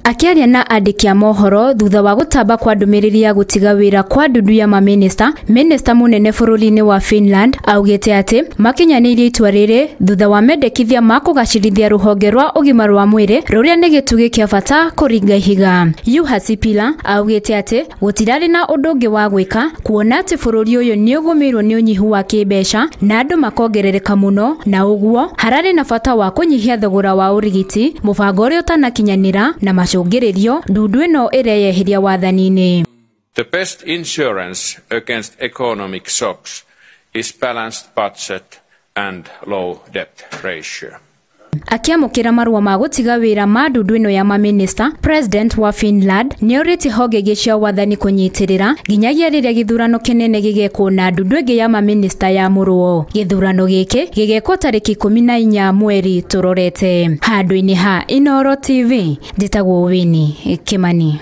Akĩaria na andĩki a mohoro thutha wa gũtamba kwa ndũmĩrĩri ya gũtiga wĩra kwa ndundu ya mamĩnĩsta, mĩnĩsta mũnene bũrũri-inĩ wa Finland augĩte atĩ makinyanĩirie itua rĩrĩ thutha wa mendekithia ma kũgacĩrithia rũhonge rwa ũgima rwa mwĩrĩ rũrĩa nĩ gĩtugĩ kĩa bata kũringa ihiga. Juha Sipilä augĩte atĩ gũtirarĩ na ũndũ ũngĩ wa gwĩka kuona atĩ bũrũri ũyũ nĩ ũgũmĩirwo nĩ ũnyihu wa kĩmbeca na andũ makongerereka mũno, na ũguo hararĩ na bata wa kũnyihia thogora wa ũrigiti, mũbango ũrĩa ũtanakinyanĩra na macũngĩrĩrio ndundu ĩno ĩreyeheria wathani-inĩ. The best insurance against economic shocks is balanced budget and low debt ratio. Akĩamũkĩra marũa ma gũtiga wĩra ma ndundu ĩno ya mamĩnĩsta, president wa Finland nĩorĩtie honge ingĩ cia wathani kũnyitĩrĩra nginyagia rĩrĩa gĩthurano kĩnene gĩgekwo na ndundu ĩngĩ ya mamĩnĩsta yamũrwo. Gĩthurano gĩkĩ gĩgekwo tarĩki 14 mweri tũrorete. Handũ-inĩ ha Inooro TV, njĩtagwo Winnie Kimani.